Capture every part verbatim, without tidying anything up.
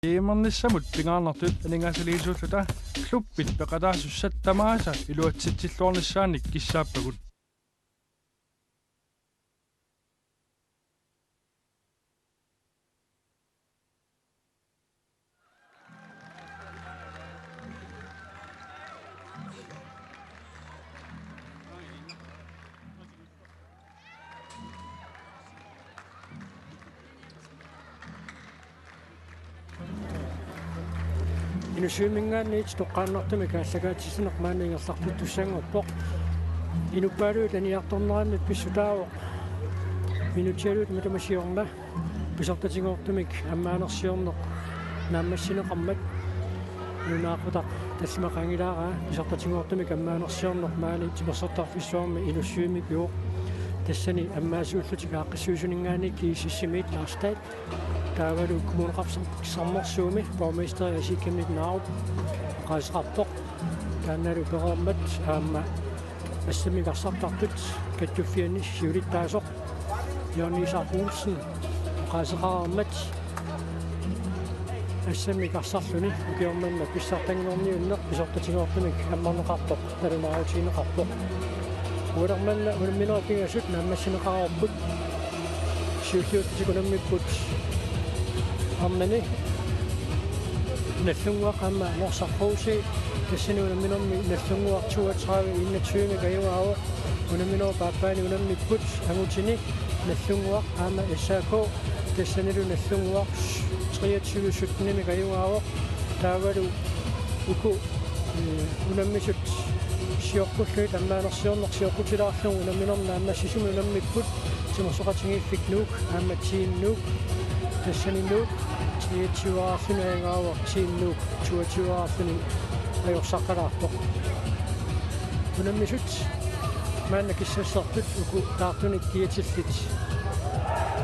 Imernissamut pingaarnertut aningaasaliisuulluta klubbit peqataasussat tamaasa iluatsitsilluarnissaannik kissaappagut. Inussivimminngaanniit toqqaannartumik aallakaatitsineq maanna ingerlartittussanngorpoq. Inuppaaluit aniartornerannut pissutaavoq minutsialuit matuma siorna. Pisortatigoortumik ammaanersiorneq naammassineqarmat. Nunaaqutaq tallimat qaangilaaraat pisortatigoortumik ammaanersiorneq maani timersortarfissuarmi Inussivimmiippoq. Tassani ammaasuullutik aaqqissuisuninngaanniit G S S-imiit Lars Dahl. Taavalu Kommuneqarfik Sermersuumi borgmesteri Asii Chemnitz Narup oqaaseqarpoq. Taannalu pereermat aamma assammik arsartartut kattuffianni siulittaasoq Jørgen Isak Olsen oqaaseqareermat assammik arsarluni ukioq manna pissartanngorniunneq pisortatigoortumik ammarneqartoq nalunaarutigineqarpoq. Uagut manna unamminerit pingasut naammassineqareerput. Siulliullutik unammipput arnani Nagdlunguaq aamma Norsaq H C. Tassani unamminermi Nagdlunguaq toogtredive enogtyve-mik ajugaavoq. Unamminerup aappaani unammipput angutini Nagdlunguaq aamma S A K. Tassanilu Nagdlunguaq treogtyve sytten-imik ajugaavoq. Taavalu uku, eh, unammisut sioqqullugit ammaanersiorneq sioqqutilaarlugu unamminermi naammassisumik unammipput Timersoqatigiiffik Nuuk aamma Team Nuuk. Tassani Nuuk treogtyve-raarluni ajugaavoq, Team Nuuk toogtyve-raarluni ajorsaqqalaarpoq. Unammisut maanna kissassartut uku taartunik kiatillit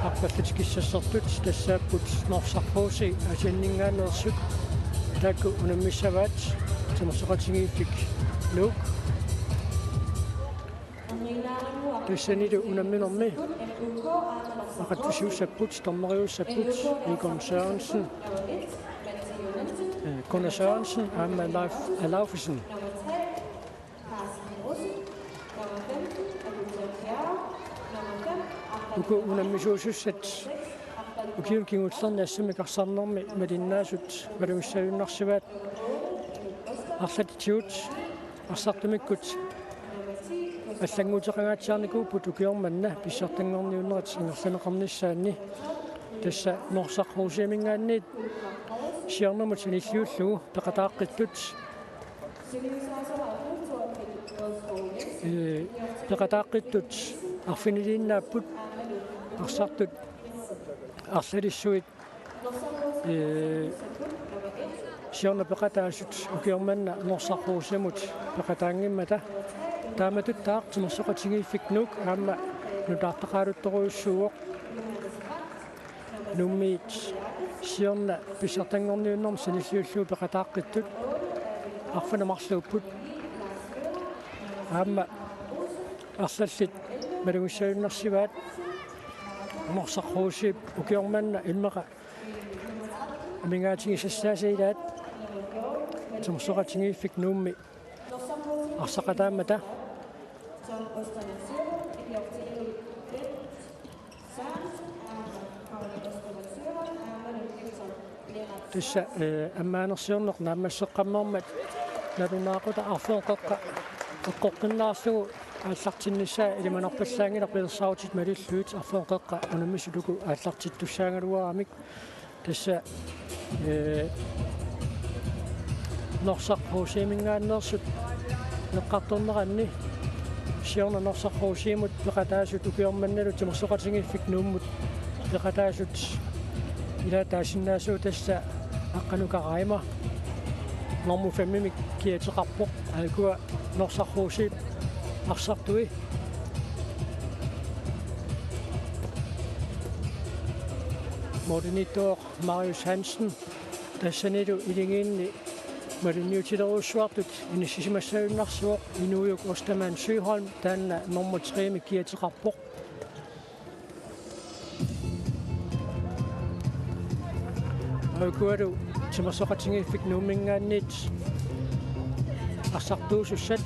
arpallutik kissassartut tassaapput Norsaq H C Aasianninngaanneersut, taakku unammissavaat Timersoqatigiiffik Nuuk. Tassanilu unamminermi aqatsisuussapput, dommeriussapput Egon Sørensen, eh, Gunnar Sørensen aamma Leif Alaufesen. Uku unammisuusussat ukiuni kingullerni assammik arsarnermi malinnaasut malugissagunnarsivaat. Arlatigut arsartumikkut allannguuteqangaatsiarnikuupput ukioq manna pissartanngorniunnerit ingerlanneqarnissaanni. Tassa Norsaq H C-minngaanniit siornamut sanilliullugu peqataaqqittut, ee, peqataaqqittut arfiniliinnaapput, arsartut arlalissuit, ee, siorna peqataasut ukioq manna Norsaq H C-mut peqataanngimmata. Taamatuttaaq Timersoqatigiiffik Nuuk aamma nutaartaqaaluttorujussuuvoq. Nuummiit siorna pissartanngorniunnermi sanilliullugu peqataaqqittut arfineq-marluupput. Aamma arlallit malugissagunnarsivaat. Norsaq H C-p ukioq manna immaqa amigaatigisassaasa ilaat Timersoqatigiiffik Nuummi arsaqataammata. Tassa, eh, ammaanersiorneq naammasseqqammermat nalunaaqutaq arfineq-qeqqa eqqoqqinnaarlugu aallartinnissaa ilimanarpallaanngilaq pilersaarutit malillugit arfineq-qeqqa unammisut uku aallartittussaagaluaramik. Tassa, ee, Norsaq H C-minngaanneersut eqqartorneranni siorna Norsaq H C-mut peqataasut ukioq mannalu Timersoqatigiiffik Nuummut peqataasut ilaat taasinnaasut tassa Aqqanuka Reimer normu femmimik kiateqarpoq, aajuku Norsaq H C-p arsartui. Målimiittoq Marius Hansen, tassanilu iligiinni malunniutilerujussuartut inissisimassagunnarsivoq Inuujuk Ostermann Søholm, taanna normu tre-mik kiateqarpoq. Ukualu Timersoqatigiiffik Nuumminngaanniit arsartuusussat.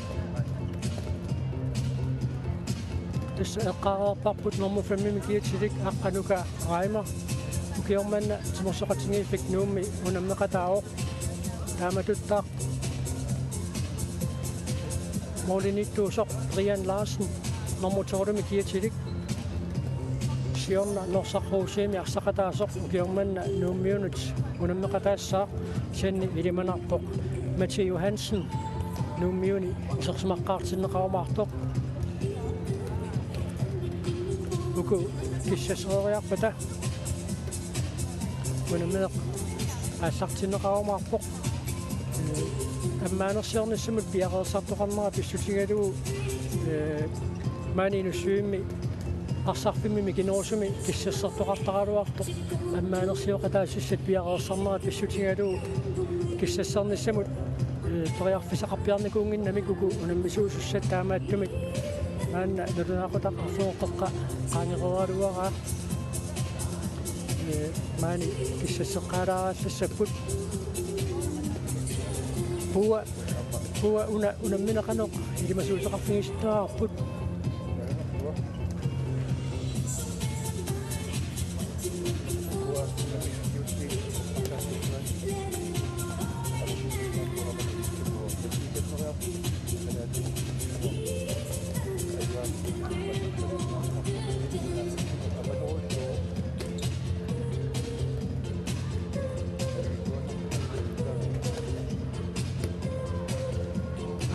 Tassa eqqaareerparput nummer fem-imi kiatilik Aqqanuka Reimer. Ukioq manna Timersoqatigiiffik Nuummi unammeqataavoq. Taamatuttaaq målimiittuusoq Brian Larsen, nummer tolv-imi kiatilik. Siorna Norsaq H C-mi arsaqataasoq ukioq manna Nuummiunut unammeqataassaaq, kisianni ilimanarpoq Matti Johansen Nuummiuni isersimaqqaartinneqarumaartoq. Uku kissassereeriarpata unammineq aallartinneqarumaarpoq. Ee, ammaanersiornissamut piareersartoqarnera pissutigalugu, ee, maani Inussivimmi arsarfimmi mikinerusumi kissassertoqartaraluartoq ammaanersioqataasussat piareersarnera pissutigalugu kissassernissamut, ee, periarfissaqarpiarnikuunnginnamik uku unammisuusussat. Taamaattumik maanna nalunaaqutaq arfineq-qeqqa qaangereeraluaraa. Ee, maani kissasseqqaalaarallassapput. Puua, puua una, unammineq qanoq ilimasuuteqarfigisittarput.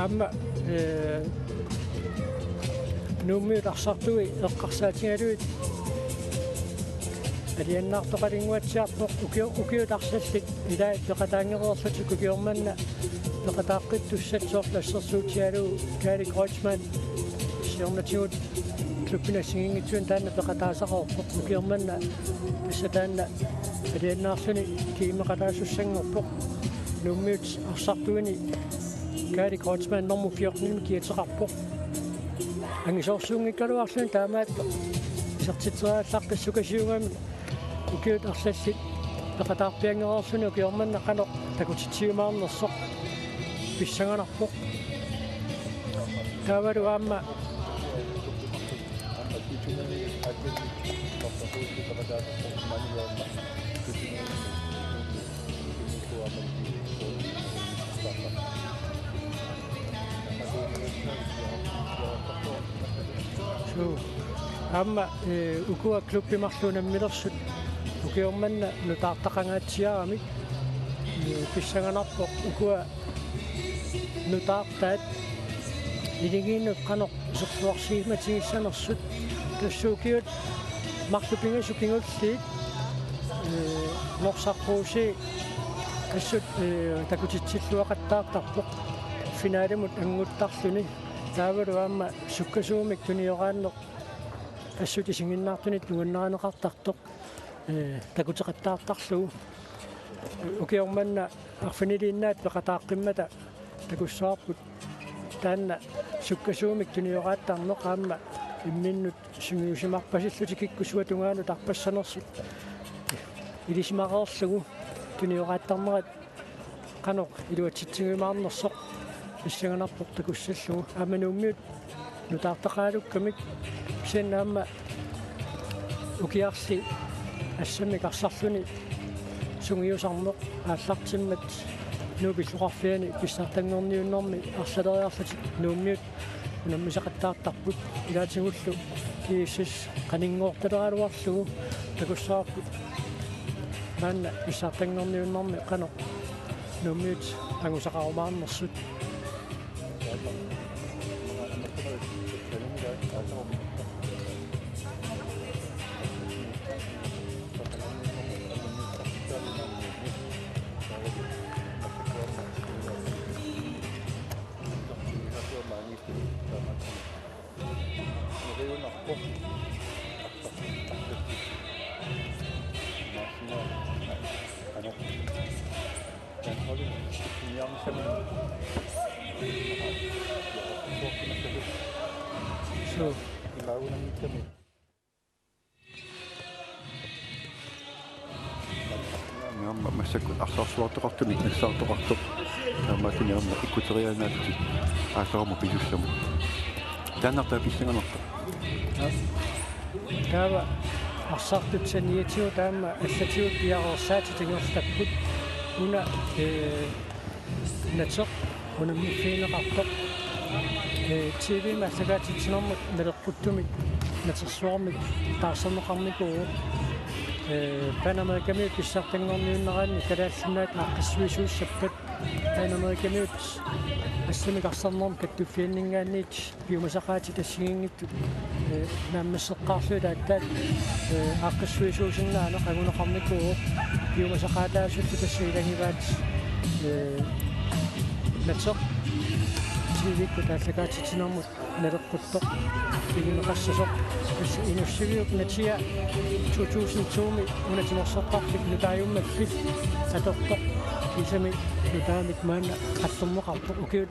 Aamma, ee, Nuummiut arsartui eqqarsaatigalugit alianaartoqalinnguatsiarpoq. Ukio-, ukiut arlallit ilaat peqataanngereerlutik, ukioq manna peqataaqqittussat soorlu assersuutigalugu Kaali Kreutzmann siornatigut klubbinut assigiinngitsunik taanna peqataasaqarpoq. Ukioq manna tassa taanna alianaarluni GM-eqataasussanngorpoq. Nuummiut arsartuini Kaali Kreutzmann nummer fjorten-imi kiateqarpoq. Angisoorsuunngikkaluarluni taamaattoq isertitseriallaqqissukasiugami ukiut arlallit peqataarpianngereerluni ukioq manna qanoq takutitsiumaarnersoq pissanganarpoq. Taavalu aamma Suu. Aamma, ee, ukua klubbit marluk unammilersut ukioq manna nutaartaqangaatsiaramik, ee, pissanganarpoq ukua nutaartaat iligiinnut qanoq iserluarsisimatigissanersut. Tassa ukiut marluk pingasut kingulliit, ee, Norsaq H C assut, ee, takutitsilluaqattaartarpoq, finalemut annguttarluni. Taavalu aamma sukkasuumik tunioraanneq assut isiginnaartunit nuannarineqartartoq, ee, takuteqattaartarlugu. Ukioq manna arfiniliinnaat peqataaqqimmata takussavarput taanna sukkasuumik tunioraattarneq aamma imminnut sungiusimarpasillutik kikkut suatungaanut arpassanersut ilisimareerlugu tunioraattarnerat qanoq iluatsitsigiumaarnersoq pissanganarpoq takussallugu. Aamma Nuummiut nutaartaqaalukkamik, kisianni aamma ukiarli assammik arsarluni sungiusarneq aallartimmat Nuup illoqarfiani pissartanngorniunnermi arlaleriarlutik Nuummiut unammisaqattaartarput. Ilaatigullu G S S qaninngortaleraluarlugu takussavarput maanna pissartanngorniunnermi qanoq Nuummiut angusaqarumaarnersut. Suu. Takkut arsarsuartoqartumik nassaartoqartoq. Taamaattunik aamma ikkuteriaannaatut aasaruma pisussamut. Taannartaa pissanganartoq. Taava arsartut saniatigut taama allatigut piareersaatit ingerlapput. Una, ee, Nateq unammiffigineqartoq. Ee, T V-mi aallakaatitsinermut naleqquttumik natersuarmik taarserneqarnikuuvoq. Ee, Panamerikamiut pissartanngorniunneranni Kalaallit Nunaat aaqqissuisuussappat Panamerikamiut assamik arsarnermik kattuffianninngaanniit piumasaqaatit assigiinngitsut, ee, naammasseqqaarlugit aatsaat, ee, aaqqissuisuusinnaaneq anguneqarnikuuvoq. Piumasaqaataasullu tassa ilagivaat, ee, Nateq T V-kkut aallakaatitsinermut naleqquttoq pigineqassasoq. Tassa Inussiviup natia to tusind to-mi una timersortarfik nutaajummalli atortoq, kiisami nutaamik maanna qallerneqarpoq, ukiut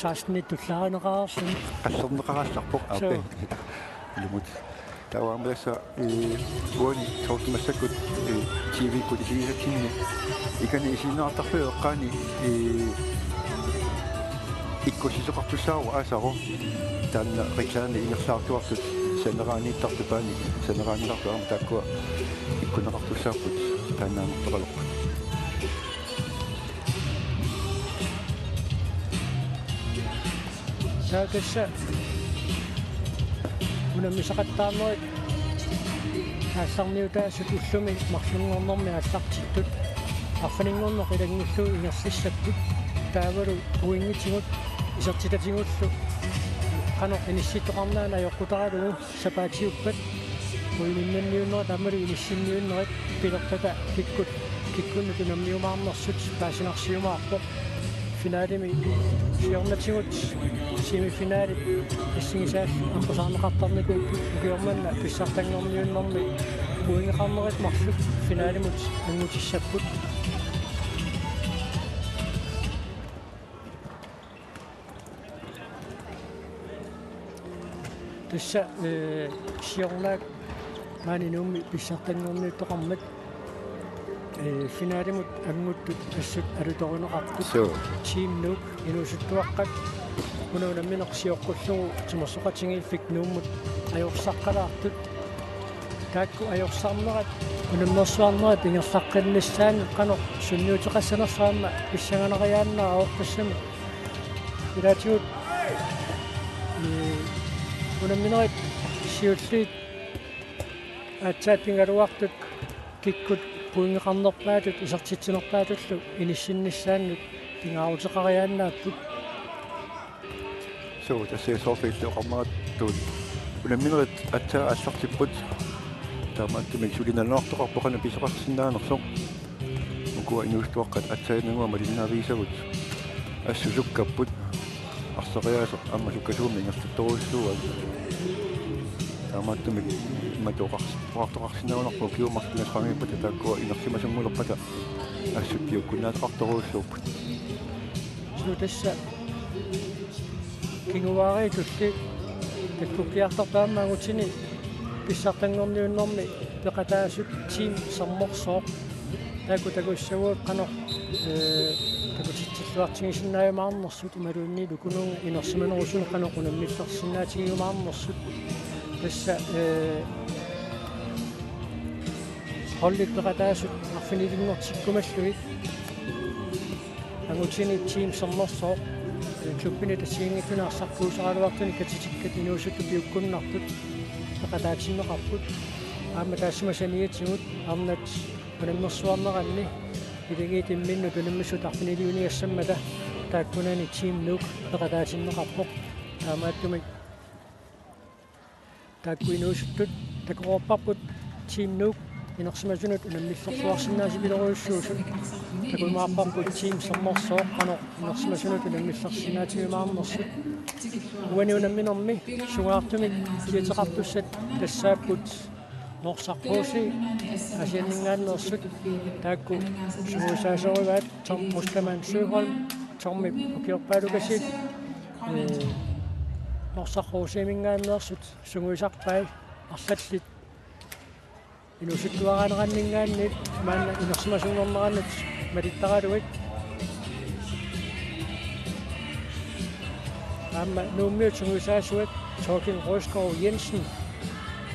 seksten-it tullaarineqareerluni. Qallerneqaraasarpoq. Suu. Aappi. Ilumut. Taava aamma tassa, ee, uani soorlu massakkut, ee, T V-kkut isigisatsinni ikani isiginnaartarlugit eqqaani, ee, ikkussisoqartussaavoq aasaq. Taanna reklame ingerlaartuartut saneraaniittartut, paani saneraaniittartut aamma taakkua ikkunneqartussaapput, taannaannertoqalerput. Taava tassa unammisaqattaarnerit aallarniutaasut ullumi marlunngornermi aallartittut arfininngorneq ilanngullugu ingerlassapput. Taavalu pointitsigut isertitatigullu qanoq inissittoqarneranik ajoqutaralugu sapaatiuppat uininnanniunnerit aammalu inissinniunnerit pilerpata kikkut, kikkunnut unammiumaarnersut paasinarsiumaarpoq. Finalemi siornatigut semifinalit assigisaallu aqqusaarneqartarnikuupput, ukioq manna pissartanngorniunnermi pointeqarnerit marluk finalimut anngutissapput. Tassa, ee, siornaak maani Nuummi pissartanngorniuttoqarmat, ee, finalimut anguttut assut alutorineqartut. Suu. Team Nuuk inuusuttuaqqat una unammineq sioqqullugu timersoqatigiiffik Nuummut ajorsaqqalaartut. Taakku ajorsarnerat, unammersuarnerat ingerlaqqinnissaanut qanoq sunniuteqassanersoq aamma pissanganariaannaavoq, tassami ilaatigut, ee, unamminerit siulliit aatsaat pigaluartut kikkut pointeqarnerpaatut isertitsinerpaatullu inissinnissaannut pingaaruteqariaannaapput. Suu, tassa soorlu illit oqarneratut unamminerit aatsaat aallartipput. Taamaattumik suli nalunaartoqarpoq qanoq pisoqarsinnaanersoq. Ukua inuusuttuaqqat aatsaannguaq malinnaavigisagut assut sukkapput. Arsariaaseq aamma sukkasuumik ingerlattorujussuuaat. Taamaattumik imatut oqars-, oqartoqarsinnaagunarpoq ukiut marluk pingasut qaangiuppata taakkua inersimasunngulerpata assut piukkunnaateqartorujussuupput. Suu, tassa kinguaariitulli takkukkiartortut aamma angutini pissartanngorniunnermi peqataasut Team Sermersooq. Taakku takussavagut qanoq, ee, takutitsilluartigisinnaajumaarnersut imaluunniit ukununnga inersimanerusunut qanoq unammillersinnaatigiumaarnersut. Tassa, ee, holdit peqataasut arfinilinngortikkumallugit angutini Team Sermersooq, ee, klubbinit assigiinngitsunut arsaq puusaraluartunik katitikkat inuusuttut piukkunnartut peqataatinneqarput. Aamma taassuma saniatigut arnat unammersuarneranni ilagiit imminnut unammisut arfiniliuniassammata taakkunani Team Nuuk peqataatinneqarpoq. Taamaattumik taakku inuusuttut takoreerparput Team Nuuk inersimasunut unammillersuarsinnaasipilorujussuusut. Takujumaarparput Team Sermersooq qanoq inersimasunut unammillersinnaatigiumaarnersut. Uani unamminermi sungaartumik kiateqartussat tassaapput Norsaq H C Aasianninngaanneersut, taakku sungiusaasorujuaat Tom Ostermann Søholm, Tommy ukiorpaalukasiit, ee, Norsaq H C-minngaanneersut sungiusarpai arlallit inuusuttuaraaneranninngaanniit maanna inersimasunngornerannut Malittaralugit. Aamma Nuummiut sungiusaasuat Torkild Røsgaard Jensen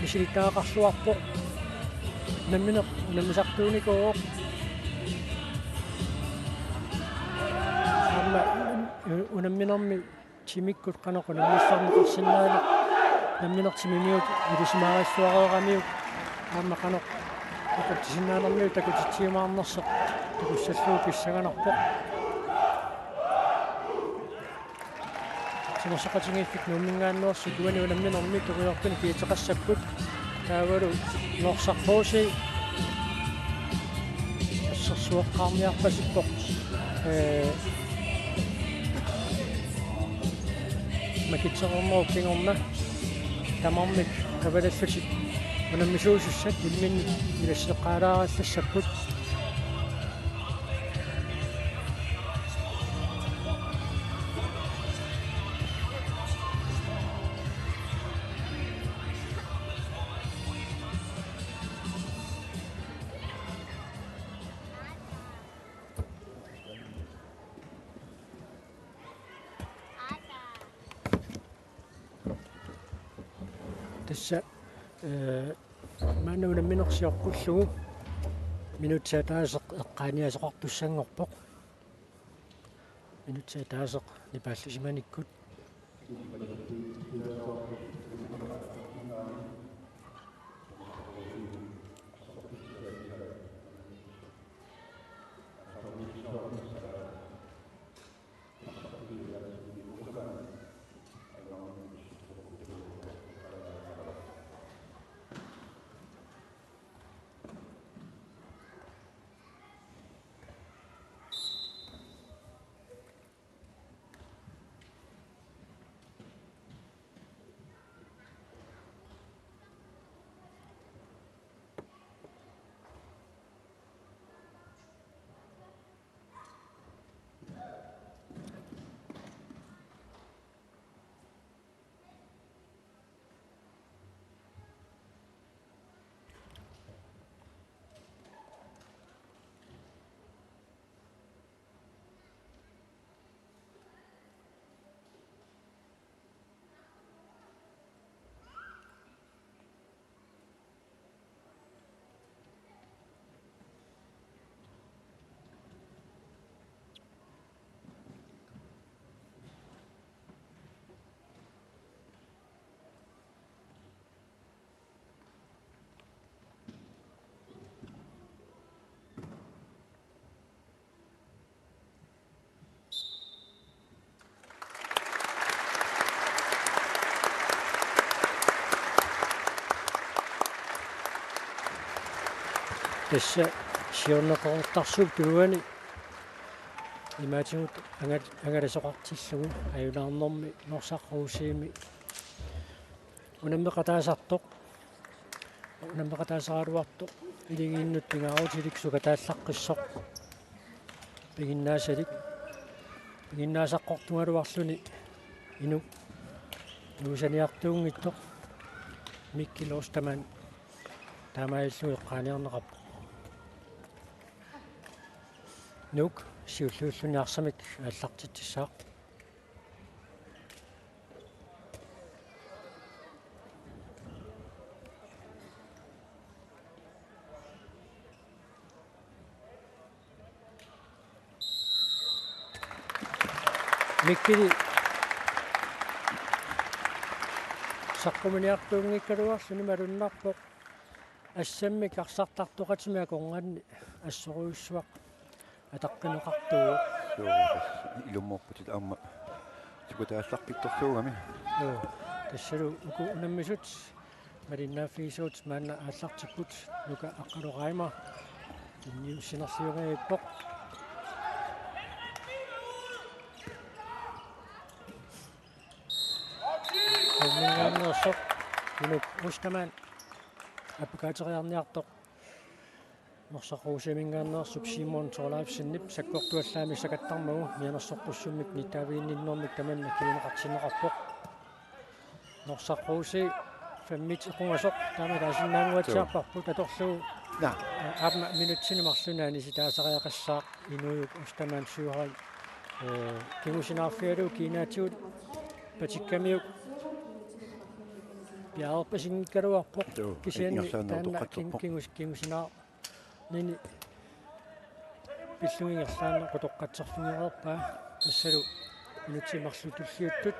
misilittagaqarluarpoq. Unammineq unammisartuunikuuvoq. Aamma unamminermi timikkut qanoq unammisarneqarsinnaanera, unammineq timimiut ilisimaarissuareeramiuk aamma qanoq takutsisinnaanermiut takutitsiumaarnersoq takussallugu pissanganarpoq. Timersoqatigiiffik Nuumminngaanneersut uani unamminermi tungujortunik kiateqassapput. Taavalu Norsaq H C assersueqqaarniarpasippoq. Ee, makitseqarnerup kingorna tamarmik avalallutik unammisuusussat imminnut ilasseqqaalaarallassapput. Tassa, ee, maanna unammineq sioqqullugu minutsit ataaseq eqqaaniasoqartussanngorpoq. Minutsit ataaseq nipaallisimanikkut. Tassa siorna Qeqertarsuup tuluani imaatigut angal-, angalasoqartillugu ajunaarnermi Norsaq H C-mi unammeqataasartoq. Unammeqataasaraluartoq iligiinnut pingaarutilik sukataallaqqissoq. Piginnaasalik. Piginnaasaqqortugaluarluni inuk nuusaniartuunngitsoq Mikkel Ostermann taamaalillugu eqqaaniarneqarpoq. Nuuk siulliulluni arsamik aallartitsissaaq. Mikkeli saqqummiuniartuunngikkaluarluni malunnarpoq. Assammik arsartartoqatimi akornanni assorujussuaq ataqqineqartuuvoq. Suu, tassa ilummoorputit aamma sukataallaqqittorsuugami. Joo, tassalu uku unammisut malinnaaffigisavut maanna aallartipput. Nuka Aqqalu Reimer inniussinerliugivippoq. Nuumminngaanneersoq Inuk Ostermann appakaateriarniartoq. Norsaq H C-minngaanneersup Simon Thorleifsenip sakkortuallaamik sakattarmagu mianersoqqussummik nittaaviginninnermik tamanna kinguneqartinneqarpoq. Norsaq H C fem-it equngasoq taama taasinnaannguatsiarparput atorlugu Aamma minutsini marlunni anisitaasariaqassaaq Inuujuk Ostermann Søholm. Ee, kingusinaarfigalugu kiinaatigut patikkamiuk piareerpasinngikkaluarpoq. Joo, kisianni ingerlaannaq taanna utoqqatserpoq. King-, kingus-, kingusinaar- nini pillugu ingerlaannaq utoqqatserfigereerpaa. Tassalu minutsit marluk tulliuttut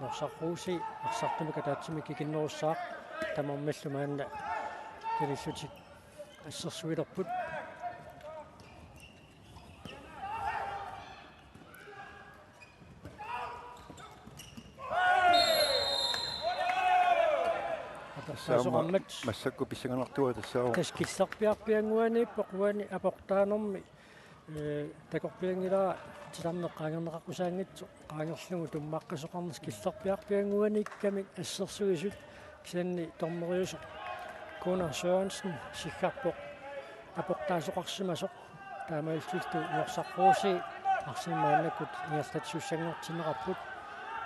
Norsaq H C arsartumik ataatsimik ikinnerussaaq, tamarmillu maanna kalillutik assersuilerput. Aportaasoqarmat. Massakkut pissanganartua tassaavoq. Tassa killerpiarpiannguaniippoq uani aportaanermi. Ee, takorpianngilara titarneq qaangerneqaqqusaanngitsoq qaangerlugu tummaqqasoqarnersoq, killerpiarpiannguaniikkamik assersuisut, kisianni dommeriusoq Gunnar Sørensen siggarpoq aportaasoqarsimasoq. Taamaalillunilu Norsaq H C arsamik maannakkut ingerlatissussanngortinneqarput.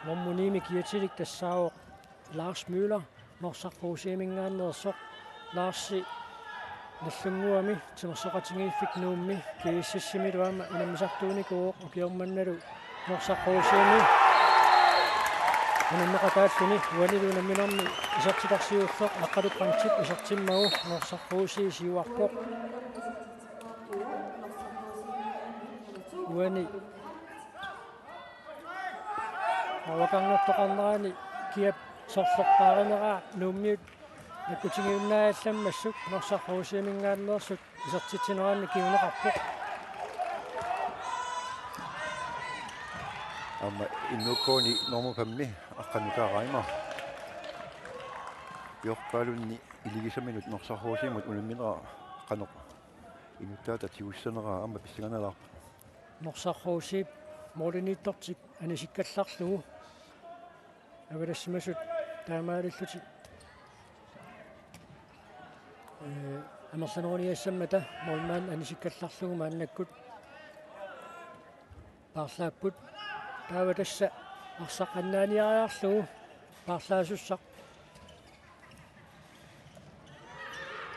Normu ni-mi kiatilik tassaavoq Lars Møller, Norsaq H C-minngaanneersoq. Larsi Nagdlunguami, Timersoqatigiiffik Nuummi, GSS-imilu aamma unammisartuunikuuvoq, ukioq mannalu Norsaq H C-mi unammeqataalluni. Uanilu unamminermi isertitaq siulleq Aqqalu Brandtip isertimmagu Norsaq H C siuarpoq. Uani awakangertoqarnerani kiap sorleqqaarineraa Nuummiut nakkutigiunnaajammassuk Norsaq H C-minngaanneersut isertitsineranni kinguneqarpoq. Aamma N K-ni normu femmi Aqqalu Nukaaraima. Jorpaalunni iligisaminut Norsaq H C-mut unamminera qanoq inuttaata tigussaneraa aamma pissanganalaarpoq. Norsaq H C-p målimiittortik anisikkallarlugu avalassimasut taamaalillutik, ee, amerlaneruniassammata målmand anisikkallarlugu maannakkut paarlaapput. Taava tassa arsaq annaaniariarlugu paarlaasussaq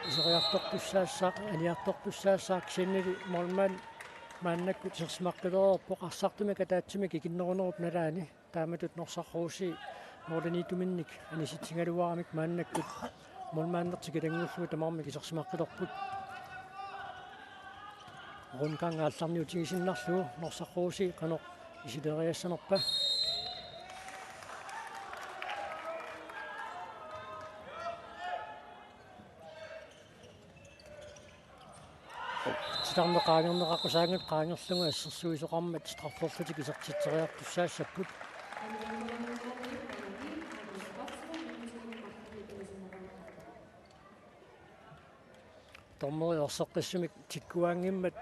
iseriartortussaassaaq, aniartortussaassaaq, kisiannili målmand maannakkut isersimaqqilereerpoq arsartumik ataatsimik ikinnerunerup nalaani. Taamatut Norsaq H C målimiittuminnik anisitsigaluaramik maannakkut målmandertik ilanngullugu tamarmik isersimaqqilerput. Rundgang aallarniutigisinnarlugu Norsaq H C qanoq isileriassanerpa. Titarneq qaangerneqaqqusaanngitsoq qaangerlugu assersuisoqarmat strafferlutik isertitseriartussaassapput. Dommeri erseqqissumik tikkuaanngimmat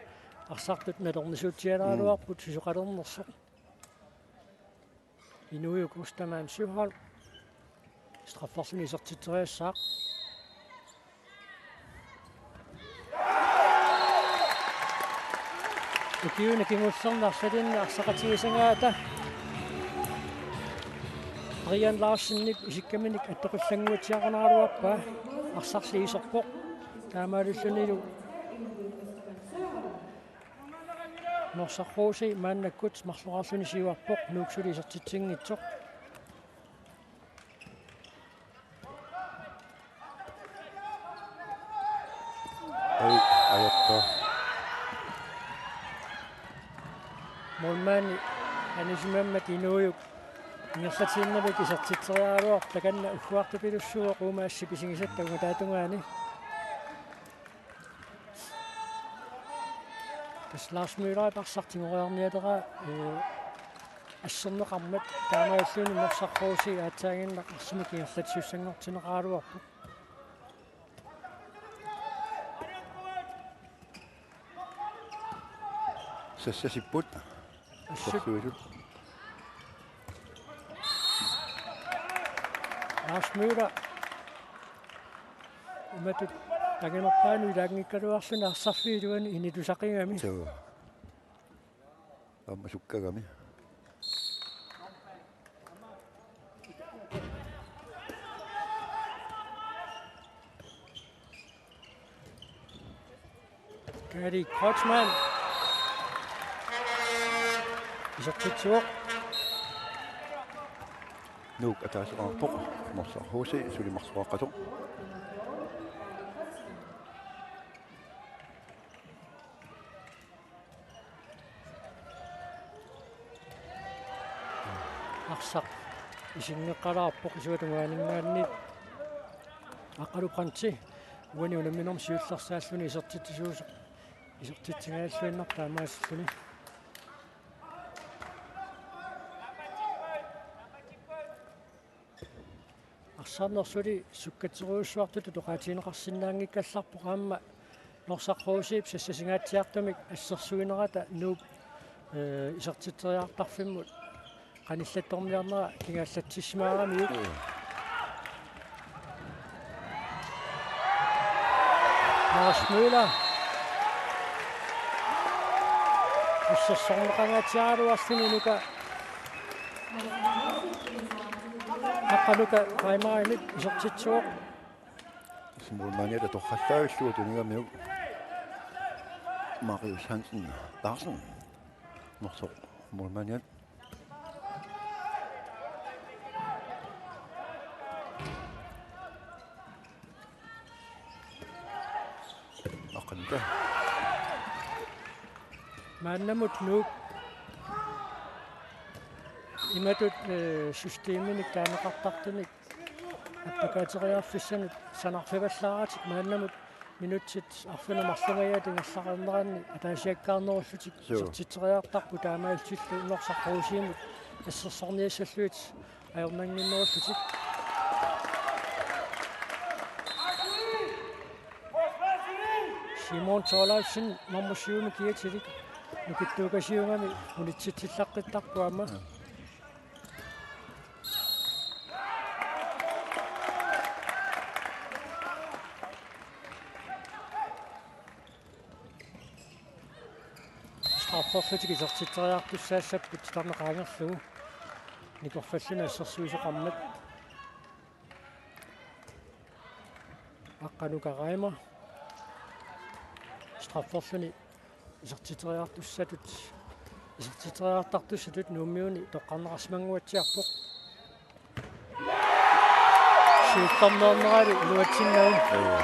arsartut nalornisuutsialaaraluarput, mm, susoqalernersoq. Inuujuk Ostermann Søholm. Strafferluni isertitseriassaaq. Ukiuni kingullerni arlalinni arsaqatigisagaata Brian Larsenip isikkaminik attoqqillannguatsiarunaraluarpaa, arsarli iserpoq. Taamaalillunilu Norsaq H C maannakkut marloraarluni siuarpoq, Nuuk suli isertitsinngitsoq. Ei, ajappa. Målmandi anisimammat Inuujuk ingerlatiinnarlugu isertitseriaraluarpoq, takanna ugguartupilussuuvoq uumaassi pisigisatta ungataatungaani. Tassa Lars Møllerip arsaq tigoriarnialeraa, ee, asserneqarmat, taamaalilluni Norsaq H C aatsaaginnaq arsamik ingerlatissussanngortinneqaraluarpoq. Sassasipput. Assut. Sassuisut. Lars Møller. Imatut anginerpaanut ilaanngikkaluarluni arsarfiup iluani initusaqigami. Suu. Aamma sukkagami. Erik Kreutzmann. Isertitsivoq. Nuuk ataaseqarpoq. Norsaq H C suli marloqaqqasoq. Arsaq isinngeqqalaarpoq isuata tungaaninngaanniit. Aqqalu Brandti uani unamminermi siullersaalluni isertitsisuusoq. Isertitsingajalluinnartoq taamaasilluni. Arsarneq suli sukkaterujussuartutut oqaatigineqarsinnaanngikkallarpoq aamma Norsaq H C-p sassasingaatsiartumik assersuinerata Nuup, eh, isertitseriartarfimmut qanillattorniarnera kingaallatsissimaaramiuk. Mm. Lars Møller. Assersorneqangaatsiaraluarluni Nuka. Aqqanuka Reimerimit isertitsivoq. Målmandiata torrallaavillugu tunigamiuk Marius Hansen Larsen. Norsaq målmandiat. Aqqanuka. Maannamut Nuuk. Imatut, eh, systeminik taaneqartartunik appakaateriarfissanut sanarfivallaaratik maannamut minutsit arfineq-marlungajaat ingerlaqqinneranni ataasiakkaarnerullutik. Suu. Isertitseriartarput taamaalillutillu Norsaq H C-mut assersorniassallugit ajornannginnerullutik. Simon Thorleifsen nummer syv-mi kiatilik nukittuukasiugami unitsitsillaqqittarpoq aamma. Strafferlutik isertitseriartussaassapput titarneq qaangerlugu. Nikorfalluni assersuisoqarmat. Aqqanuka Reimer. Strafferluni isertitseriartussatut, isertitseriartartussatut Nuummiuni toqqarneqarsimannguatsiarpoq. Siullermeernerali iluatsinnagu. Joo.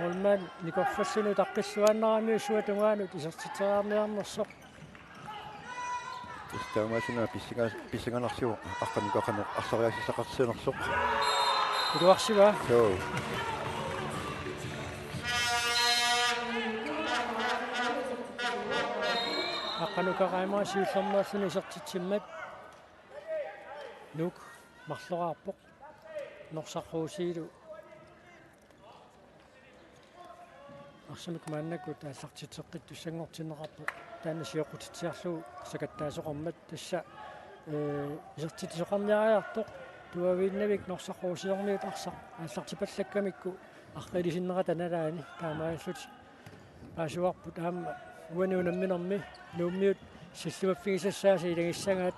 Målmand nikorfassanut utaqqilluaannaramiuk isuata tungaanut isertitseriarniarnersoq. Tassa taamaassinnaavoq pissinga-, pissinganarsivoq Aqqanuka qanoq arsariassaqarsimanersoq. Iluarsiva? Joo. Aqqanuka Reimer siullermeerluni isertitsimmat. Nuuk marloraarpoq. Norsaq H C-lu arsamik maannakkut aallartitseqqittussanngortinneqarpoq. Taanna sioqqutitsiarlugu sakattaasoqarmat tassa, eh, isertitsisoqarniariartoq tuaviinnavik Norsaq H C-rmiut arsaq aallartipallakkamikku arriilisinnerata nalaani taamaalillutik paasivarput aamma uani unamminermi Nuummiut sillimaffigisassaasa ilagissagaat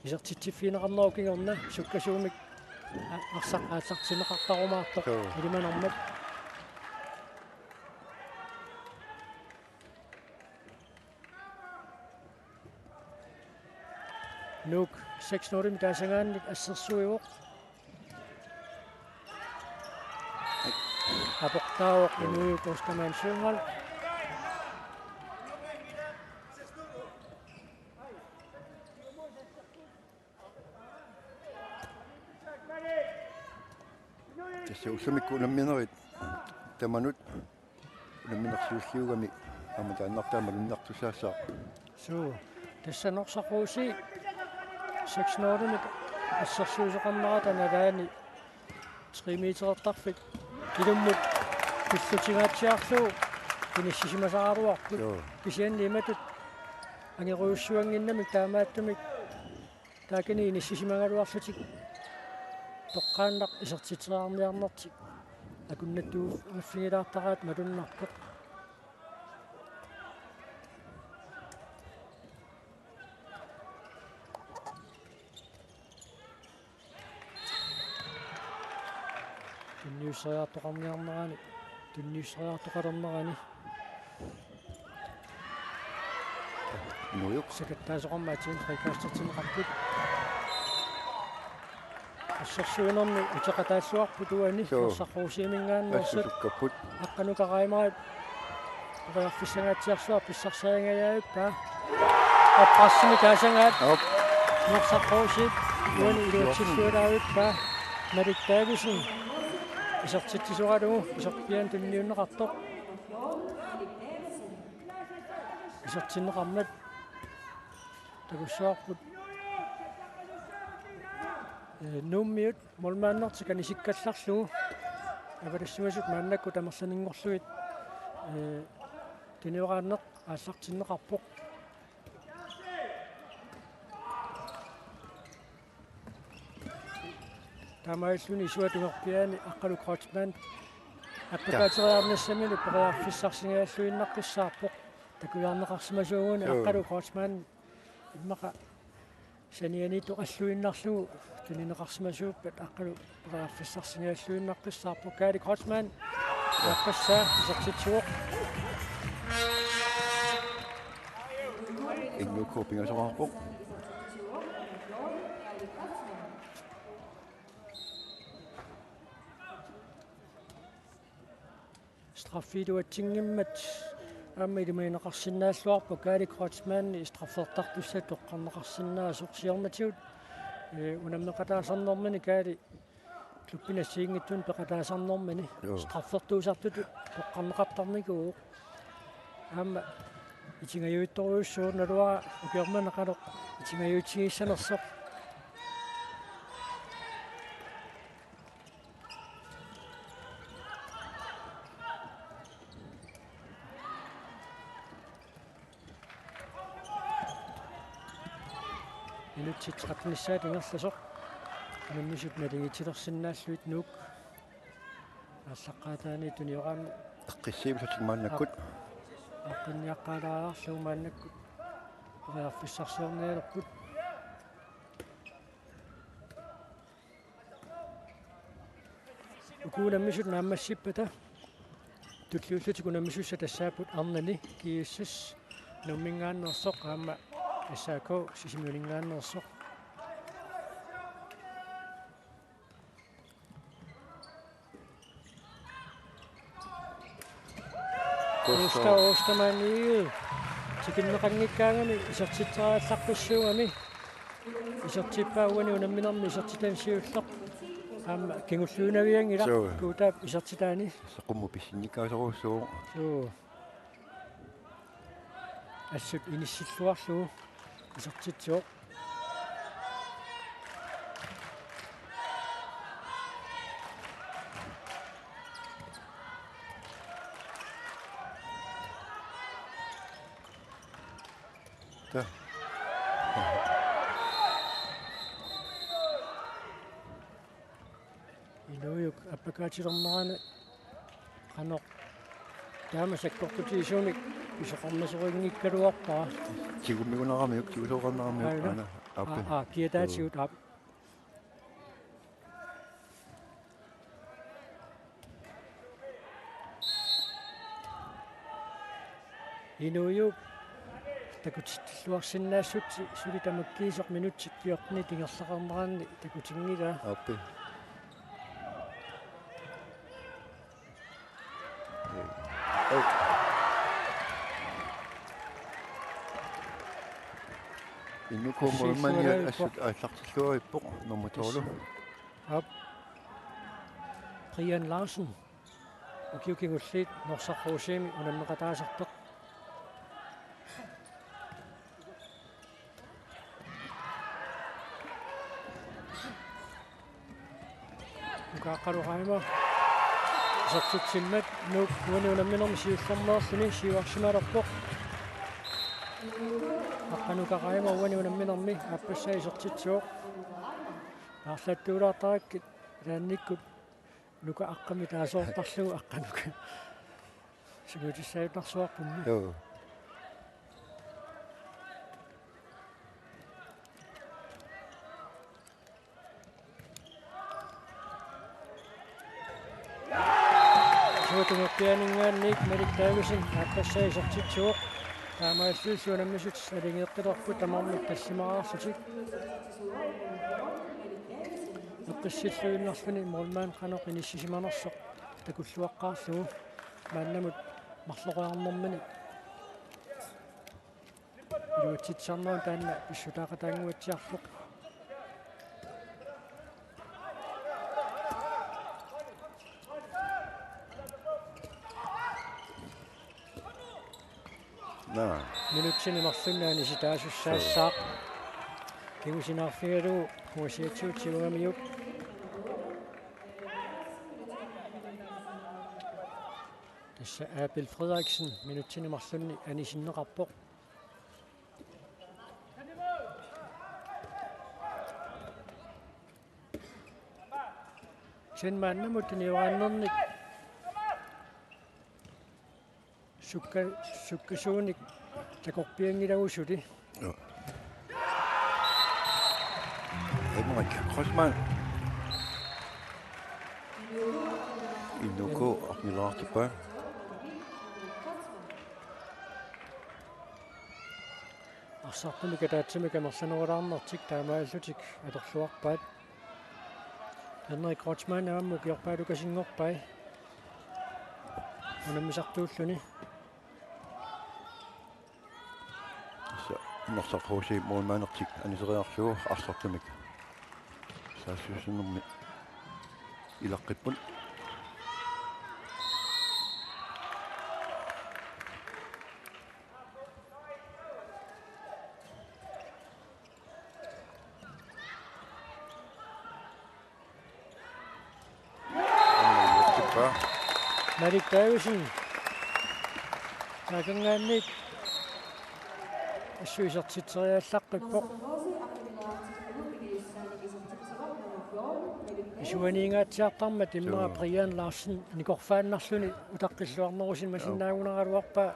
isertitsiffigineqarnerup kingorna sukkasuumik a-, arsaq aallartinneqartarumaartoq. Joo. Ilimanarmat. Nuuk seks nul-imik taasagaannik assersuivoq. Aportaavoq inuit Ostermann Søvang. Tassa ullumikkut unamminerit tamanut unamminersiulliugami aamma taannartaa malunnartussaassaaq. Suu, tassa Norsaq H C seks nul-imik assersuisoqarnerata nalaani tre meterertarfik ilummut pillutigaatsiarlugu inissisimasaraluarput. Joo. Kisianni imatut angerujussuannginnamik taamaattumik taakani inissisimagaluarlutik toqqaannaq isertitseriarniarnertik akunnattuuffigilaartaraat malunnarpoq. Tunniusseriartoqarniarnerani, tunniusseriartoqalernerani. Nuuk. Sakattaasoqarmat atsiin frikassertinneqarput. Assersuinermi uteqataalluarput uani. Joo. Norsaq Rosiminngaanneersut. Assut sukkapput. Aqqanuka Reimer periarfissangaatsiarsuaq pissarsiarinngajavippaa. Oppressimi taasagaat. Op. Norsaq Rosip uani iluatsilluarvippaa. Malik Davidsen isertitsisoralugu iserpiaani tunniunneqartoq. Isertinneqarmat takussavarput. Ee, Nuummiut målmandertik anisikkallarlugu. Avatassimasut maannakkut amerlanerunngorlugit, ee, tunioraanneq aallartinneqarpoq. Taamaalilluni isuata tungerpiaani Aqqalu Kreutzmann appakaateriarnissamilu periarfissarsingajalluinnaqqissaarpoq. Takujaarneqarsimasuuguni. Joo. Aqqalu Kreutzmann immaqa sanianiittoqalluinnarlugu tunineqarsimasuuppat Aqqalu periarfissarsingajalluinnaqqissaarpoq. Kaali Kreutzmann aappassaa isertitsivoq. N U K pingasoqarpoq. Straffi iluatsinngimmat aamma ilimagineqarsinnaalluarpoq. Kaali Kreutzmann straffertartussatut toqqarneqarsinnaasoq, siornatigut, ee, unammeqataasarnermini Kaali klubbini assigiinngitsunik peqataasarnermini. Joo. Straffertuusartutut toqqarneqartarnikuuvoq. Aamma itingajuittorujussuuvoq, naluara ukioq manna qanoq itingajuitsigissanersoq. Minutsit tretten-issaat ingerlasoq. Unammisut naligiitsilersinnaallugit Nuuk aallaqqaataani tunioraanni. Aqqissiivissatik maannakkut. Aaqqinniaqqaalaariarlugu maannakkut periarfissarsiornialerput. Uku unammisut naammassippata tulliullutik unammisussat tassaapput arnani, G S S Nuumminngaanneersoq aamma S A K Sisimiuninngaanneersoq. Gustav Ostermann Egede tikinneqanngikkaangami isertitseriallaqqissuugami. Isertippaa uani unamminermi isertitani siulleq. Aamma kingulliunavianngilaq. Joo. Guutaap isertitaani. Qummut pissinnikkaasorujussuuvoq. Joo. Assut inissilluarlugu isertitsivoq. Tassa. Inuujuk appakaatilernerani qanoq taama sakkortutigisumik pisoqarnasorinngikkaluarpara. Tigummigunaramiuk, tigusoqarnaramiuk. Aana. Aana, aappi. Aa, aa, kiataatigut, aap. Inuujuup takutitsilluarsinnaassutsi suli tamakkiisoq minutsit fjortenit ingerlaqarneranni takutinngilaa. Aappi. Oj. N U K målmandiat assut aallartilluarippoq, nummer tolv. Aap. Brian Larsen. Ukiut kingulliit Norsaq Rosimi unammeqataasartoq. Nuka Aqqalu Reimer isertitsimmat Nuuk uani unamminermi siullermeerluni siuarsimalerpoq. Aqqanuka Reimer uani unamminermi aappassaa isertitsivoq. Aarlattuulaartarakkit ilaannikkut Nuka Aqqami taasoortarlugu Aqqanuka. Sungiutissaajunnaarsuarpummi. Joo. Tungerpianinngaanniit Malik Davidsen aappassaa isertitsivoq. Taamaalillunilu unammisut naligeeqqilerput tamarmik tallimaraarlutik. Eqqissilluinnarluni målmand qanoq inissisimanersoq takulluaqqaarlugu maannamut marloriarnermini. Iluatsitsisarnerup taanna pissutaaqataannguatsiarpoq. Naa. Minutsini marlunni anisitaasussaassaaq. Kingusinaarfigalugu Kuasiatsiut tigugamiuk. Tassa Abel Frederiksen minutsini marlunni anisinneqarpoq. Sen maannamut tunioraannernik sukka-, sukkasuunik takorpianngilagut suli. Joo. Henrik Kreutzmann. Inuku arnilaartippa. Arsartumik ataatsimik amerlanerulaarnertik taamaallutik atorluarpaat. Henrik Kreutzmann aamma ukiorpaalukasinngorpai unammisartuulluni. Tassa Norsaq H C målmandertik aniseriarlugu arsartumik saassussinermi ilaqqipput. Malik Davidsen. Taakanngaanniit assut isertitseriallaqqippoq. Isuaniingaatsiartarmat immaqa Joo. Brian Larsen nikorfaannarluni utaqqilluarnerusimasinnaangunaraluarpaa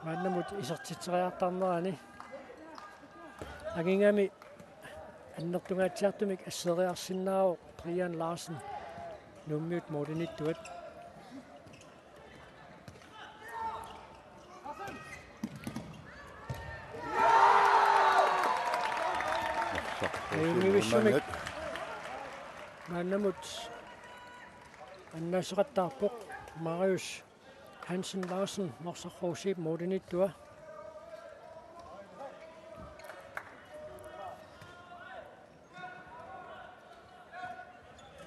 maannamut isertitseriartarnerani. Angigami annertungaatsiartumik asseeriarsinnaavoq Brian Larsen Nuummiut målinittuat. Ajunngivissumik maannamut annaasseqattaarpoq Marius Hansen Larsen, Norsaq H C-p målinittua.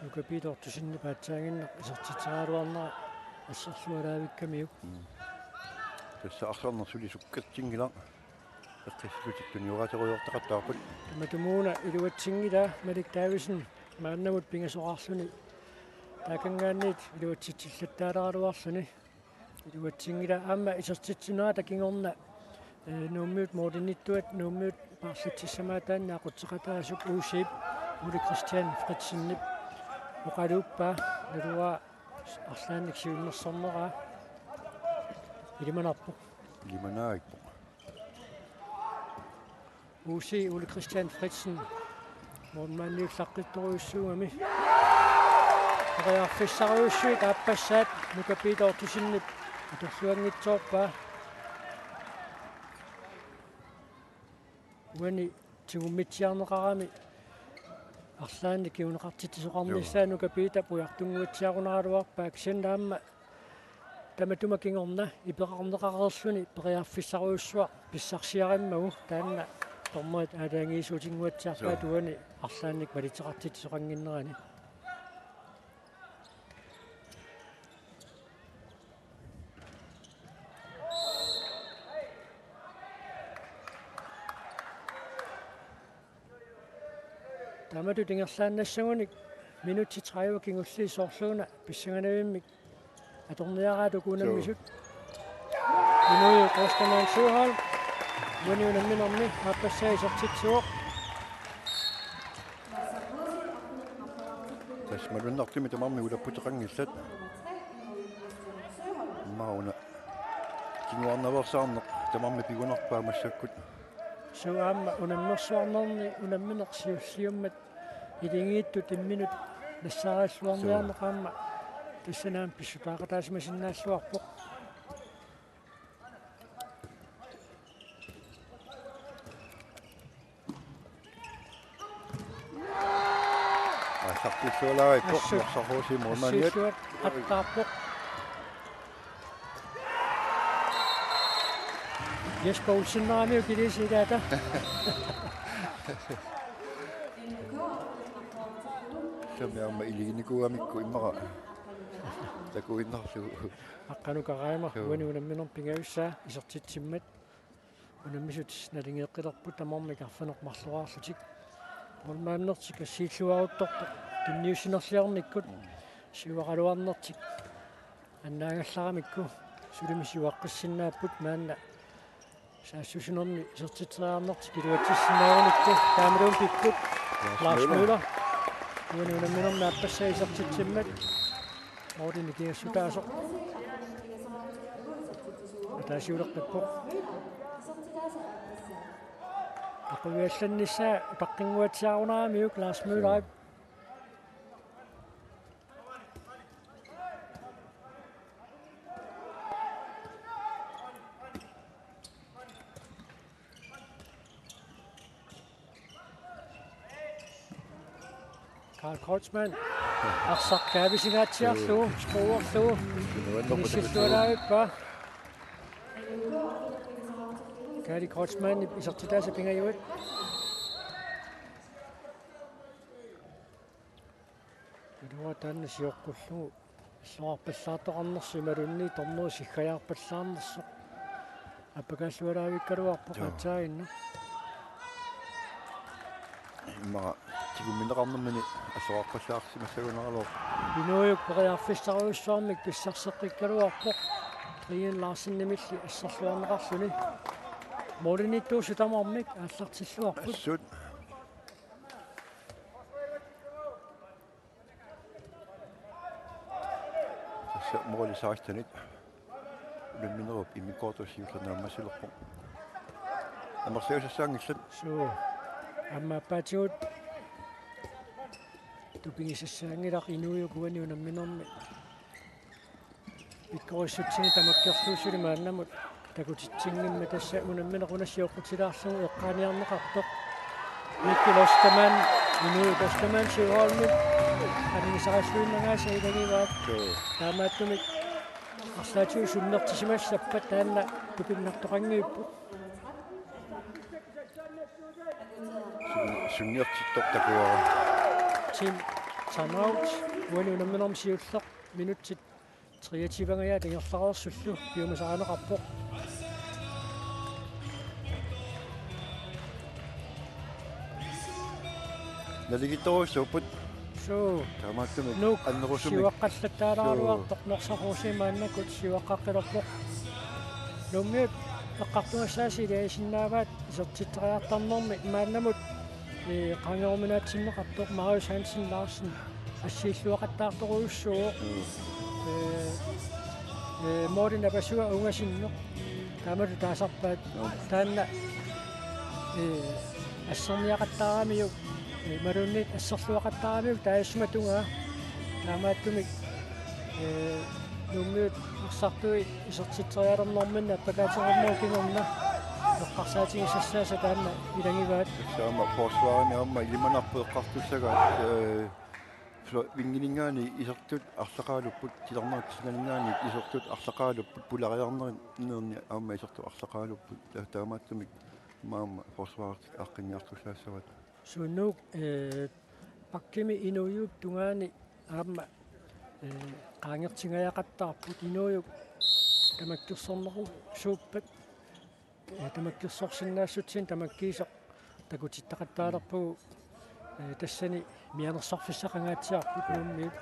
Nuka Peter Ottosenip aatsaaginnaq isertitseriaraluarnera asserlualaavikkamiuk. Mm. Tassa arsarneq suli sukkatsinngilaq. Eqqissillutik tunioraatigerujoortaqattaarput. Tamatumuuna iluatsinngilaa Malik Davidsen maannamut pingasoqarluni. Taakanngaanniit iluatsitsillattaaleraluarluni. Iluatsinngilaa aamma isertitsinerata kingorna, eh, Nuummiut målinittuat Nuummiut paarlatsissamaataanni aqutseqataasup U C-p Ole Christian Fritzenip oqaluuppaa naluara arlaannik siunnersorneraa ilimanarpoq. Ilimanarpoq. U C Ole Christian Fritsen målmandiullaqqittorujussuugami. Periarfissarujussuit aappassaat Nuka Peter Ottosenip atorluanngitsoorpaa. Uani tigummitsiarneqarami arlaannik kinguneqartitsisoqarnissaa Joo. Nuka Peter pujartunnguatsiarunaraluarpaa kisianni aamma tamatuma kingorna ipeqarneqareerluni periarfissarujussuaq pissarsiarimmagu taanna dommerit aalajangiisuutinnguatsiarpaat Joo. Uani arlaannik malitseqartitsisoqannginnerani. Taamatut ingerlaannassagunik minutsit tredive kingulliit soorluuna pissanganavimmik atorniaraat uku unammisut. Inuiup Ostermann Søholm. Uani unamminermi aappassaa isertitsivoq. Tassa malunnartumik tamarmik ulapputeqanngillat. Immaqa una kinguarnaveersaarneq tamarmik pigunarpaa massakkut. Suu aamma unammersuarnerni unammineq siulliummat iligiittut imminut nassaarilluarniarneq Suu. Aamma Tassani aamma pissutaaqataasimasinnaagaluarpoq. Aallartillualaarpoq. Assut. Norsaq H C målmandiat. Assiilluat qattaarpoq. Jesper Olsen aamma kilisigaata. Tamaasa aamma iliginikuugamikku immaqa takuinnarlugu. Aqqaneq-Karaama. Joo. Uani unamminermi pingajussaa isertitsimmat. Unammisut naligeqqilerput tamarmik arfineq-marloraarlutik. Målmandertik assiilluaruttorput tunniussinerliornikkut siuaraluarnertik annaagallaramikku sulimi siuaqqissinnaapput maanna. Saassussinermi isertitseriarnertik iluatsissinnaagunikku taamaluunniit pikkut. Lars Møller. Lars Møller. Uani unamminermi aappassaa isertitsimmat. Målini kiassutaasoq. Ataasiuleqqippoq. Aquiallannissaa utaqqinnguatsiarunaramiuk Lars Møller. Karl Kreutzmann. Arsaq kaavisinnaatsiarlugu, skuuerlugu. Inissillualaavippa. Karl Kreutzmann isertitaasa pingajuat. Ilua taanna sioqqullugu. Illuarpallaartoqarnersoq imaluunniit torneru siggajaarpallaarnersoq. Appakaallualaavikkaluarpoq. Joo. Aatsaannguaq. Immaqa tigummineqarnermini illuarpallaarsimassagunaraluarpoq. Inuujuk periarfissarujussuarmik pissarseqqikkaluarpoq. Brian Larsenimilli asserluarneqarluni. Målimiittuusut tamarmik aallartilluarput. Assut. Tassa måli sekstenit. Unamminerup immikkoortup siullermi naammassilerpoq. Amerliusassaanngillat. Suu. Aamma aappaatigut tupigisassaanngilaq inuujuk uani unamminermi. Pikkorissutsinni tamakkerlugu suli maannamut takutitsinngimmat tassa unammineq una sioqqutilaarlugu eqqaaniarneqartoq. Mikkel Ostermann, Inuit Ostermann Søholmip anigisaralluinnagaasa ilagivaat. Joo. Taamaattumik arlaatigut sunnertisimassappat taanna tupinnartoqanngipput. Sun-, sunniortittoq takuara. Tim Tamaut, uani unamminermi siulleq, minutsit treogtyve-nngajat ingerlareersullu piumasarineqarpoq. Naligiittorujussuupput. Suu. Taamaattumik Nuuk annerusumik. Siuaqqallattaalaaraluartoq. Suu. Norsaq H C maannakkut siuaqqaqqilerpoq. Nuummiut eqqartugassaasi ilagisinnaavaat isertitseriartarnermi maannamut, ee, qaangeruminaatsinneqartoq Marius Hansen Larsen assiilluaqattaartorujussuuvoq. Mm. Ee, ee, Morten Abasua ungasinnut. Taamatut taasarpaat. Joo. Taanna, ee, asserniaqattaaramiuk, ee, imaluunniit asserluaqattaaramiuk taassumatungaa. Taamaattumik, ee, Nuummiut arsartui isertitserialernerminni appakaatereermagu kingorna eqqarsaatigisassaasa taanna ilagivaat. Tassa aamma forsvarimi aamma ilimanarpoq eqqartussagaat, ee, flo-, wingininngaanniit isertut arlaqaluupput, titarnerit kisianninngaanniit isertut arlaqaluupput, pulariarnerni aamma isertut arlaqaluupput. Ta-, taamaattumik aamma forsvarertik aaqqinniartussaassavaat. Suu, Nuuk, ee, bakkimi Inuujup tungaani aamma, ee, qaangertingajaqattaarput, Inuujuk tamakkersornerusuuppat, ee, tamakkersorsinnaassutsinnik tamakkiisoq takutittaqattaalerpugut, ee, tassani mianersorfissaqangaatsiarput Nuummiut.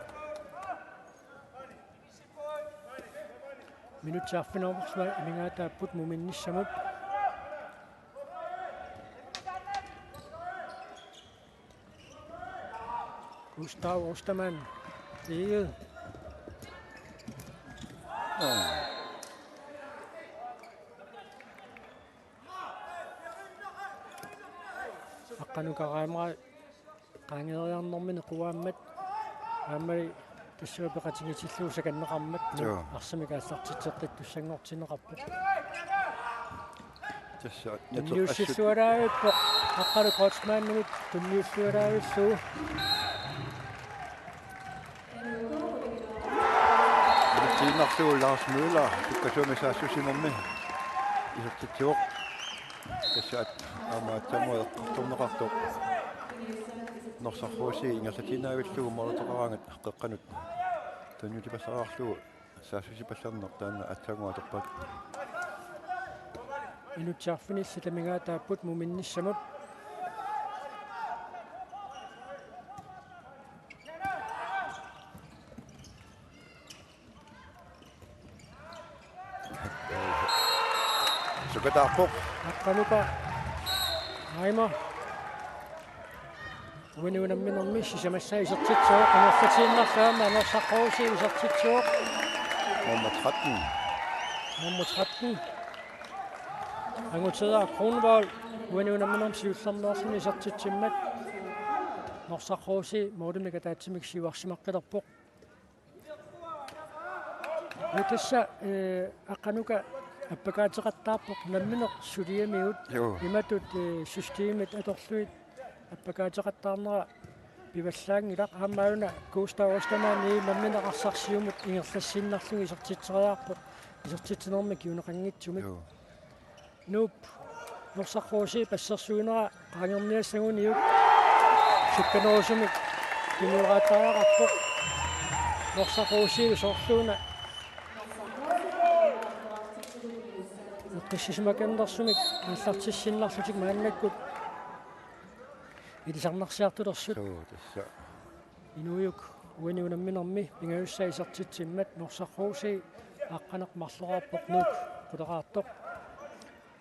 Minutsit arfineq-marluk amigaataapput muminnissamut. Gustav Ostermann. Egede. Aqqaneq-Karaama qaangeeriarnermini quaammat aammali Tassunga peqatigitillugu sakanneqarmat, nu, joo, arsamik aallartitseqqittussanngortinneqarpoq. Tassa tunniussillualaavippoq Aqqalu Kreutzmannimit, tunniussillualaavillugu. Tiinnarlugu Lars Møller sukkasuumik saassussinermi isertitsivoq. Tassa aamma aatsaannguaq eqqartorneqartoq Norsaq H C ingerlatiinnaavillugu måliteqaraangat qeqqanut tunniutipallariarlugu saassussipallanneq taanna aatsaannguaq atorpaat. Inutsiarfinillit amigaataapput muminnissamut. Sukataarpoq. Aqqanuka. Aima. Uani unamminermi sisamassaa isertitsivoq, ingerlatiinnarlugu aamma Norsaq H C isertitsivoq. Nummer tretten. Nummer tretten. Anguteeraq Kronvold, uani unamminermi siullermeerluni isertitsimmat. Norsaq H C målimik ataatsimik siuarsimaqqilerpoq. Ja, tassa, eh, Aqqanuka appakaateqattaarpoq nammineq suliamigut. Joo. Imatut, eh, systemit atorlugit appakaateqattaarnera pivallaanngilaq, aamma una Gustav Ostermann nammineq arsaq siumut ingerlassiinnarlugu isertitseriarpoq, isertitsinermi kinguneqanngitsumik. Joo. Nuup Norsaq H C passersuinera qaangerniassaguniuk sukkanerusumik tunniussaqattaarpoq. Norsaq H C-lu soorluuna eqqissisimakannersumik aallartissinnarlutik maannakkut ilisarnarsiartulersut. Suu, tassa. Inuujuk uani unamminermi pingajussaa isertitsimmat Norsaq H C aqqaneq-marloraarpoq, Nuuk quleraartoq.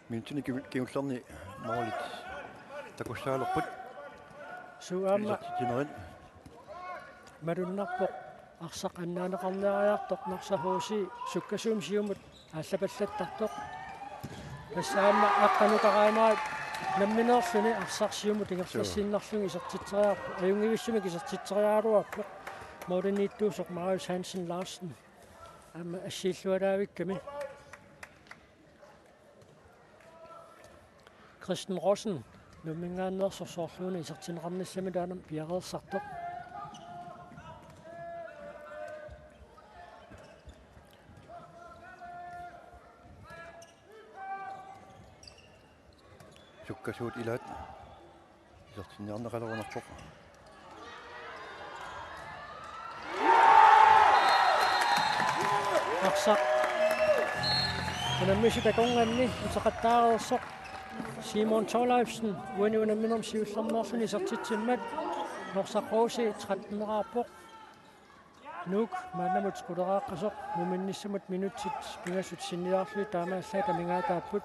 Minutsinni kiu-, kingullerni målit takussaalerput. Suu, aamma isertitsinerit. Malunnarpoq arsaq annaaneqarniariartoq Norsaq H C sukkasuumik siumut aallapallattartoq. Tassa aamma Aqqanuka aamma nammineerluni arsaq siumut ingerlassiinnarlugu isertitseriarpoq, ajunngivissumik isertitseriaraluarpoq. Målimiittuusoq Marius Hansen Larsen aamma assiillualaavikkami. Kristen Rossen Nuumminngaanneersoq soorluuna isertinneqarnissamilu aamma piareersartoq. Sukkasuut ilaat isertinniarneqalerunarpoq. Arsaq unammisut akornanni uteqattaareersoq Simon Thorleifsen uani unamminermi siullermeerluni isertitsimmat Norsaq H C tretten-eraarpoq. Nuuk maannamut quleraaqqasoq muminnissamut minutsit pingasut sinnilaarlugit taamaallaat amigaataapput.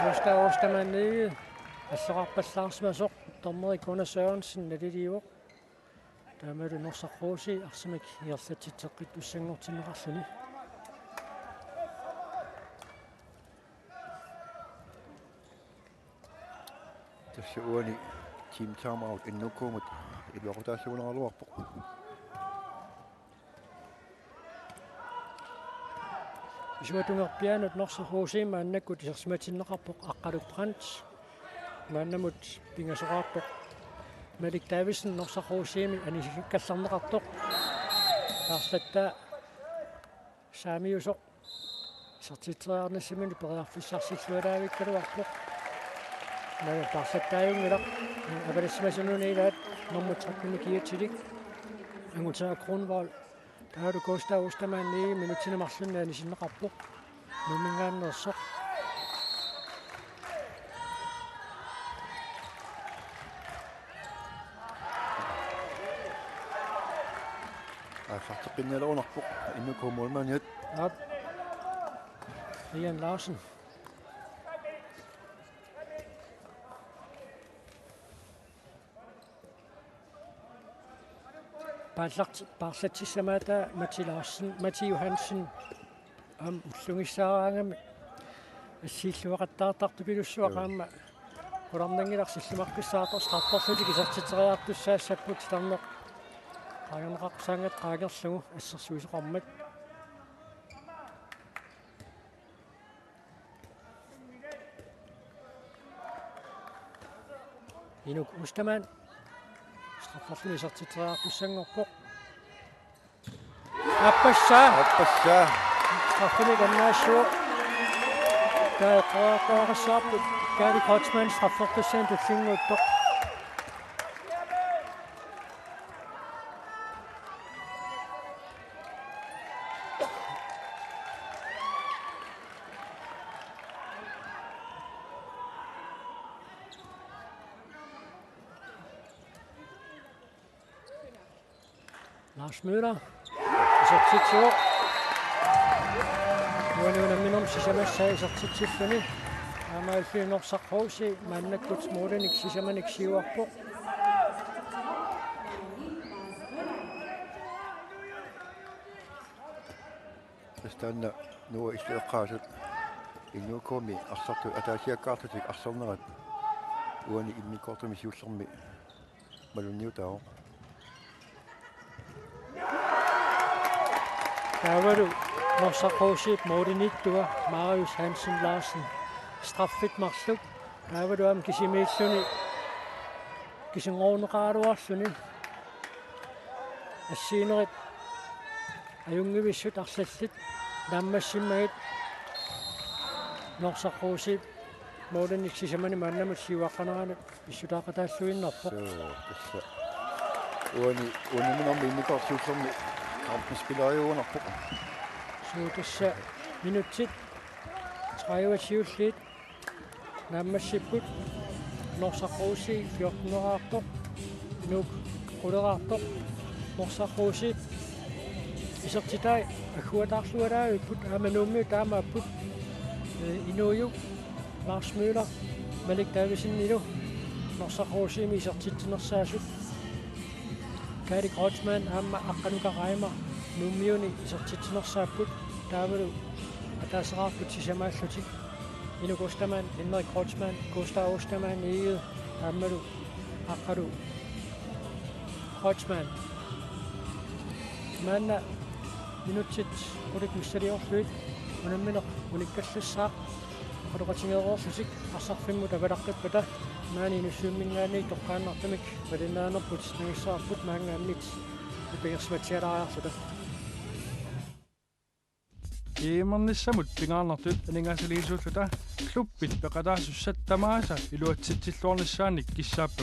Gustav Ostermann Egede allorarpallaarsimasoq, dommeri Gunnar Sørensen naliliivoq. Taamalu Norsaq H C arsamik ingerlatsitseqqittussanngortinneqarluni. Tassa uani team timeout N O K-mut iluaqutaassagaluaraluarpoq. Isumatungerpiaanut Norsaq H C maannakkut isersimatinneqarpoq Aqqalu Brandt. Maannamut pingasoqarpoq Malik Davidsen Norsaq H C-mi anisikkallarneqartoq. Taarlattaa saamiusoq isertitseriarnissaminnut periarfissarsillualaavikkaluarpoq. Naga taarlattaajunngilaq, avalissimasunut ilaat nummer tretten kiatsilik Angutaa Kronvold. Taavalu Gustav Ostermann-i minutsini marlunni anisinneqarpoq. Nuumminngaanneersoq. Aallarteqqinnialerunarpoq N O K-mi målmandiat. Aap. Ian Larsen. Paallarti-, paallatsissamaata Mati Larsen, Mati Johansen, aamma ullugissaaraangami assiilluaqattaartartupilussuaq. Joo. Aamma qularnanngilaq sillimaqqissaartoq, strafferlutik isertitseriartussaassapput, titarneq qaangerneqaqqusaangat qaangerlugu assersuisoqarmat. Inuk Ostermann. Strafferluni isertitseriartussanngorpoq. Aappassaa. Aappassaa. Straffemik annaassooq. Taava eqqoriartariaqassavarput. Kaali Kreutzmann straffertussaani tullinnguuttoq. Lars Møller. Isertitsivoq. Uani unamminermi sisamassaa isertitsilluni. Aamma Alfie Norsaq H C maannakkut målinik sisamanik siuarpoq. Tassa taanna Nuuk illu eqqaasut N U K-mi arsartut ataasiakkaarlutik arsarnerat uani immikkoortumi siullermi malunniutaavoq. Taavalu Norsaq H C-p målimiittua Marius Hansen Larsen straffit marluk. Taavalu aamma kisimiilluni kisinngorunneqaraluarluni assiginerit ajunngivissut arlallit naammassimmagit Norsaq H C-p målinik sisamanik maannamut siuaqqanerani pissutaaqataalluinnarpoq. Suu, tassa. Uani, unamminermi immikkoortup siullermi kampspilleriugunarpoq. Suu, tassa minutsit tredive siulliit naammassipput. Norsaq H C fjorteneraartoq, Nuuk qulleraartoq. Norsaq H C isertitai agguataarluaraavipput, aamma Nuummiut taamaapput. Ee, inuujuk Lars Møller, Malik Davidsenilu Norsaq H C-mi isertitsinersaasut. Kaali Kreutzmann aamma Aqqaluka Reimer Nuummiuni isertitsinersaapput, taavalu ataaseqarput sisamaallutik. Inuk Ostermann, Henrik Kreutzmann, Gustav Ostermann, Egede, aammalu Aqqalu Kreutzmann. Maanna minutsit qulit missiliorlugit unammineq unikkallassaaq oqaloqatigeereerlutik arsarfimmut avalaqqippata, maani Inussivimminngaanniit toqqaannartumik malinnaanerput nangissavarput, maanngaanniit nipangersimatsialaariarluta. G M-ernissamut pingaarnertut aningaasaliisuulluta klubbit peqataasussat tamaasa iluatsitsilluarnissaannik kissaapput.